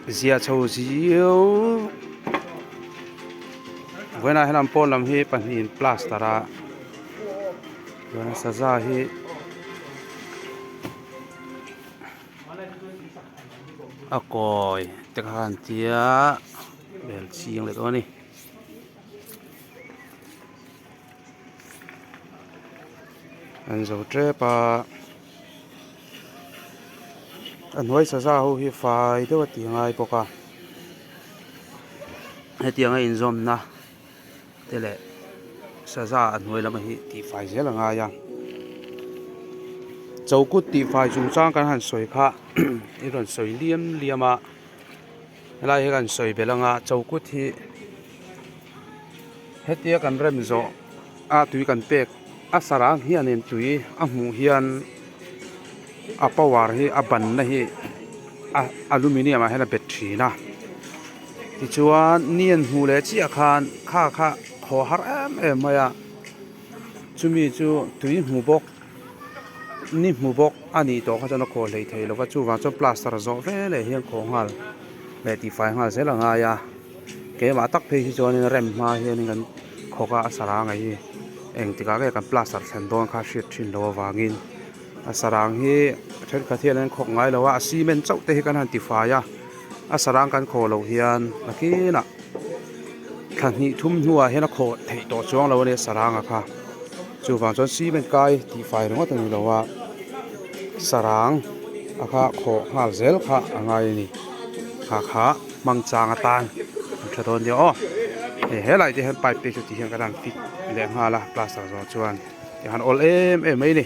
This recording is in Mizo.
Zia chho ziau vawiinah hian an pawn lam hi pahnihin plaster a chuan saza hi a kawi te kha an tia bel ching leh dawn a ni. An zo tep a. A hnuai saza ho hi fai deuh a tih ngai bawk a hetiang a inzawmna te leh saza a hnuai lam hi tih fai zel a ngai a chokut tih fai chungchang kan han sawi kha i rawn sawi liam liam a helai hi kan sawi belh ang a chokut hi hetia kan rem zawh a tui kan pek a sarang hianin tui a hmuh hian a power hi a banna hi a aluminium ah hian a bet thin a tichuan ni an hmuh leh chiah khan kha kha haw har em em mai a chumi chu tui hmu bawk ni hmu bawk a nih tawh kha chuan a khaw hlei thei lova chuvang chuan plaster zawh veleh hian khaw nghal leh tihfai nghal zel a ngai a. Keimah tak phei hi chuanin rem hma hianin kan khawk a a sarang hi engtikah nge kan plaster thlen dawn kha hriat thin loh avangin a sarang hi thenkhat hian an khawk ngai lo a a cement chauh te hi kan han tifai a a sarang kan khawh loh hian nakinah thla hnih thum hnuah hian a khawh theih tawh chuang lo a nia sarang a kha chuvang chuan cement kai tihfai ringawt a ni lo a sarang a kha khawh nghal zel kha a ngai a ni kha kha. Hmang chang atan an tha dawn nia aw hei helai te hian pipe te chu ti hian kan han fit leh nghal a plaster zawh chuan tihan awl em em mai a ni.